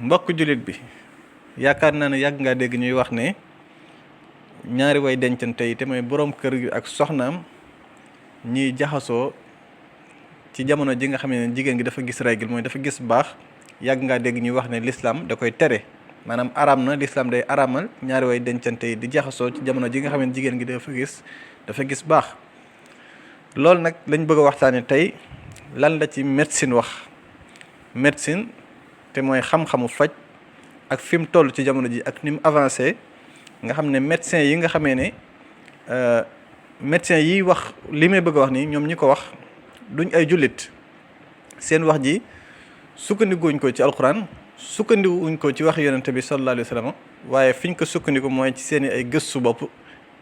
mbokk jullit bi yaakaar naa ne yàgg ngaa dégg ñuy wax ne ñaari way dencante yi te mooy boroom kër gi ak soxnaam ñiy jaxasoo ci jamono ji nga xam ne jigéen gi dafa gis règle mooy dafa gis baax yàgg ngaa dégg ñuy wax ne l'islam da koy tere maanaam araam na l'islam day araamal ñaari way dencante yi di jaxasoo ci jamono ji nga xam ne jigéen gi dafa gis baax. loolu nag lañ bëgg a waxtaane tey lan la ci médecine wax médecine te mooy xam-xamu faj ak fi mu toll ci jamono ji ak ni mu avancé nga xam ne médecin yi nga xamee ne médecin yiy wax li may bëgg a wax nii ñoom ñi ko wax duñ ay jullit seen wax ji sukkandikuwuñ ko ci alquran sukkandikuwuñ ko ci wax yonente bi sallallahu alayhi wa sallam waaye fiñ ko sukkandiku mooy ci seen ay gëstu bopp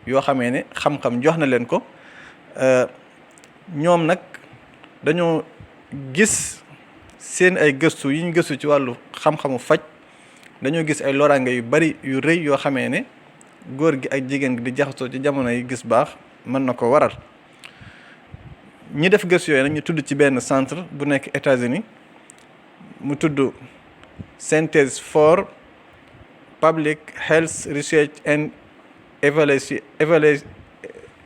yoo xamee ne xam-xam jox na leen ko ñoom nag dañoo gis seen ay gëstu yi ñu gëstu ci wàllu xam-xamu faj dañoo gis ay loraange yu bari yu rëy yoo xamee ne góor gi ak jigéen gi di jaxasoo ci jamono yi gis baax mën na ko waral ñi def gëstu yooyu nag ñu tudd ci benn centre bu nekk États-Unis mu tudd Centers for Public Health Research and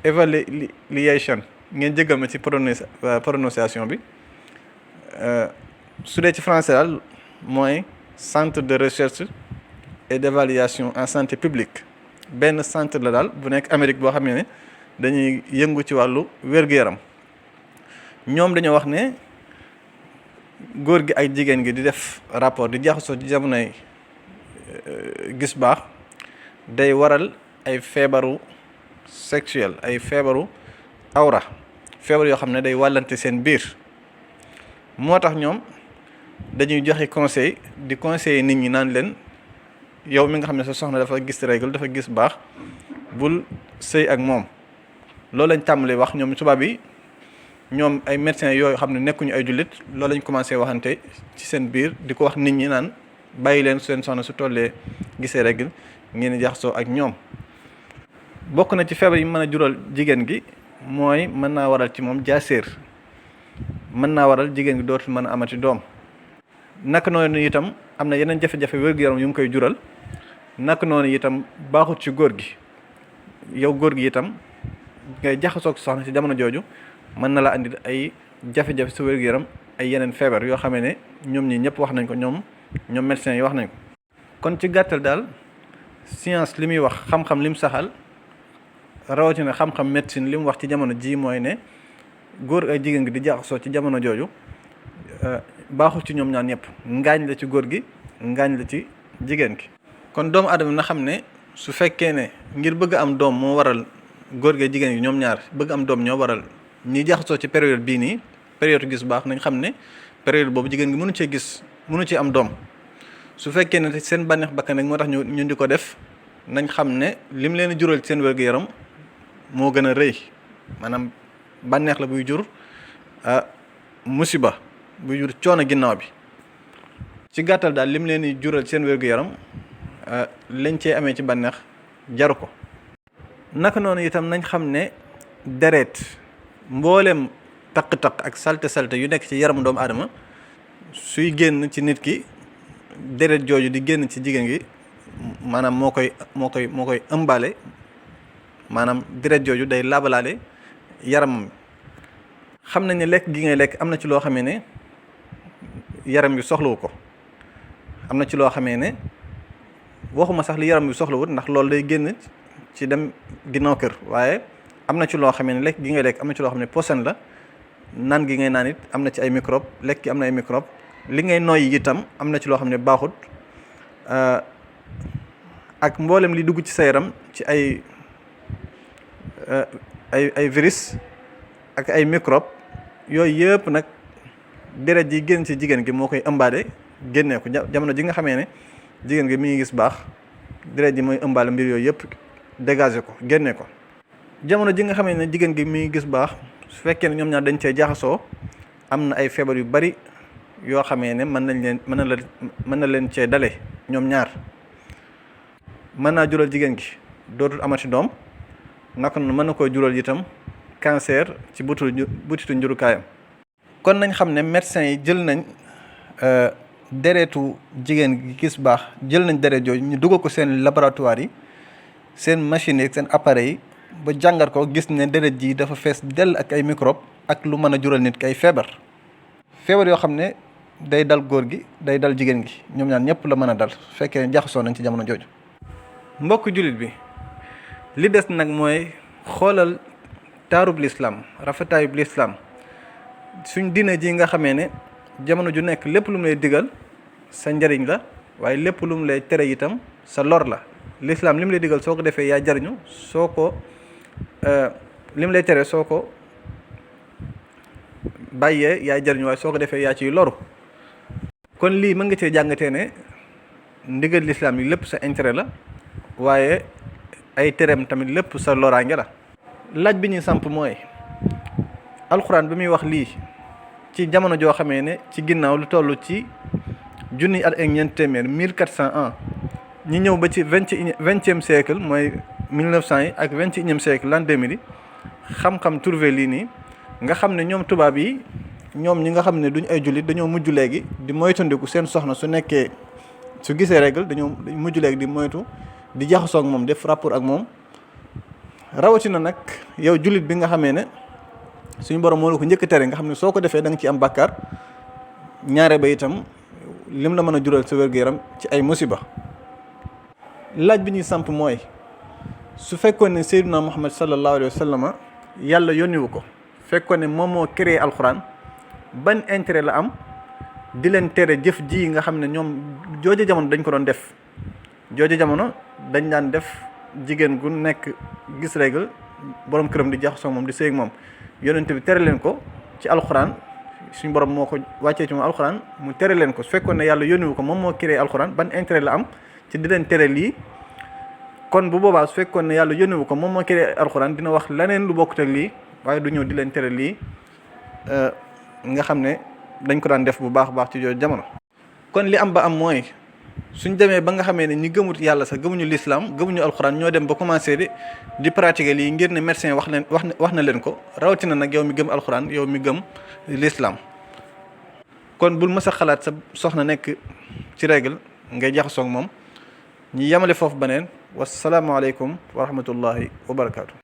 Evaluation ngeen jéggal ma ci prononciation bi su dee ci français daal mooy centre de recherche et d'évaluation en santé publique benn centre la daal bu nekk Amérique boo xam ne dañuy yëngu ci wàllu wér-gu-yaram ñoom dañoo wax ne góor gi ak jigéen gi di def rapport di jaxasoo ci jamonoy gis baax day waral ay feebaru sexuel ay feebaru awra feebar yoo xam ne day wàllante seen biir moo tax ñoom dañuy joxe conseil di conseiller nit ñi naan leen yow mi nga xam ne sa soxna dafa gis règle dafa gis baax bul sëy ak moom loolu lañ tàmbalee wax ñoom tubaab yi ñoom ay médecins yooyu xam ne nekkuñu ay jullit loolu lañ commencé waxante ci seen biir di ko wax nit ñi naan bàyyi leen seen soxna su tollee gisee règle ngeen di jaxasoo ak ñoom. bokk na ci feebar yi mën a jural jigéen gi mooy mën naa waral ci moom jaaséer mën naa waral jigéen gi dootul mën a amati doom naka noonu itam am na yeneen jafe-jafe wér-gu-yaram yu ngi koy jural naka noonu itam baaxut ci góor gi yow góor gi itam ngay jaxasoog soxna ci jamono jooju mën na la andi ay jafe-jafe sa wér-gu-yaram ay yeneen feebar yoo xamee ne ñoom ñi ñëpp wax nañ ko ñoom médecins yi wax nañ ko. kon ci gàttal daal science li muy wax xam-xam li mu saxal rawatina xam-xam médecine li mu wax ci jamono ji mooy ne góor ak jigéen gi di jaxasoo ci jamono jooju baaxul ci ñoom ñaan ñëpp ngaañ la ci góor gi ngaañ la ci jigéen gi. kon doomu aadama na xam ne su fekkee ne ngir bëgg am doom moo waral góor gi jigéen gi ñoom ñaar bëgg am doom ñoo waral ñi jaxasoo ci période bii nii période gis baax nañ xam ne période boobu jigéen gi mënu ci am doom su fekkee ne seen bànneex bakkan rek moo tax ñu di ko def nañ xam ne lim leen jural ci seen wér-gu-yaram moo gën a rëy maanaam bànneex la buy jur musiba buy jur coono ginnaaw bi ci gàttal daal lim leen di jural seen wér-gu-yaram lañ cee amee ci bànneex jaru ko. naka noonu itam nañ xam ne deret mboolem taq-taq ak salte yu nekk ci yaramu doomu aadama suy génn ci nit ki deret jooju di génn ci jigéen gi maanaam moo koy ëmbaale maanaam deret jooju day laabalaale yaramam. xam nañ ne lekk gi ngay lekk am na ci loo xamee ne yaram bi soxlawu ko am na ci loo xamee ne waxuma sax li yaram bi soxlawut ndax loolu day génn ci dem ginnaaw kër waaye am na ci loo xamee ne lekk gi ngay lekk am na ci loo xam ne poison la naan gi ngay naan it am na ci ay microbe lekk gi am na ay microbe li ngay noyyi itam am na ci loo xam ne baaxut ak mboolem li dugg ci sa yaram ci ay virus ak ay microbe yooyu yëpp nag deret ji génn ci jigéen gi moo koy ëmbaale génnee ko jamono ji nga xamee ne jigéen gi mi ngi gis baax deret ji mooy ëmbaale mbir yooyu yëpp dégagé ko génnee ko. jamono ji nga xamee ne jigéen gi mi ngi gis baax su fekkee ne ñoom ñaar dañ cee jaxasoo am na ay feebar yu bari yoo xamee ne mën na leen cee dale ñoom ñaar mën naa jural jigéen gi dootul amati doom naka noonu mën na koy jural itam cancer ci butitu njurukaayam. kon nañ xam ne médecins yi jël nañ deretu jigéen gi gis baax jël nañ deret jooju ñu dugal ko seen laboratoire yi seen machine yi seen appareil yi ba jàngat ko gis ne deret ji dafa fees dell ak ay microbe ak lu mën a jural nit ki ay feebar yoo xam ne day dal góor gi day dal jigéen gi ñoom ñaan ñëpp la mën a dal su fekkee jaxasoo nañ ci jamono jooju. mbokk jullit bi li des nag mooy xoolal taarub lislaam rafetaayub lislaam suñ diine ji nga xamee ne jamono ju nekk lépp lu mu lay digal sa njariñ la waaye lépp lu mu lay tere itam sa lor la. lislaam li mu lay digal soo ko defee yaa jariñu soo ko li mu lay tere soo ko bàyyee yaa jariñu waaye soo ko defee yaa ciy loru. kon lii mën nga cee jàngatee ne ndigal lislaam yi lépp sa intérêt la waaye ay tereem tamit lépp sa loraange la. laaj bi ñuy samp mooy alxuraan bi muy wax lii ci jamono joo xamee ne ci ginnaaw lu toll ci junni at ak ñeent téeméer 1401 ñi ñëw ba ci vingtième siècle mooy 1900 yi ak 21e siècle l'an 2000 yi xam-xam trouvé lii nii nga xam ne ñoom tubaab yi ñoom ñi nga xam ne duñ ay jullit dañoo mujj léegi di moytandiku seen soxna su nekkee su gisee règle dañoo mujj léegi di moytu di jaxasoo ak moom def rapport ak moom rawatina nag yow jullit bi nga xamee ne suñu borom moo la ko njëkk tere nga xam ne soo ko defee da nga ci am bàkkaar ñaare ba itam lim la mën a jural sa wér-gu-yaram ci ay musiba. laaj bi ñuy samp mooy su fekkoon ne Seydina Muhammad sallallahu alayhi wa sallam yàlla yónniwu ko fekkoon ne moom moo créé alxuraan ban intérêt la am di leen tere jëf ji nga xam ne ñoom jooju jamono dañ ko doon def jooju jamono dañ daan def jigéen gu nekk gis règle borom këram di jaxasoo moom di sëy ak moom yonent bi tere leen ko ci alxuraan suñu borom moo ko wàccee ci moom alxuraan mu tere leen ko su fekkoon ne yàlla yónniwu ko moom moo créé alxuraan ban intérêt la am ci di leen tere lii. kon bu boobaa su fekkoon ne yàlla yónniwu ko moom moo créé alxuraan dina wax leneen lu bokkut ak lii waaye du ñëw di leen tere lii nga xam ne dañ ko daan def bu baax baax ci jooju jamono. kon li am ba am mooy suñ demee ba nga xamee ne ñi gëmut yàlla sax gëmuñu lislaam gëmuñu alxuraan ñoo dem ba commencé di pratiquer lii ngir ne médecin wax na leen ko rawatina nag yow mi gëm alxuraan yow mi gëm lislaam kon bul mës a xalaat sa soxna nekk ci règle ngay jaxasoo ak moom ñi yemale foofu beneen wasalaamaaleykum wa rahmatullahi wa barakaatu.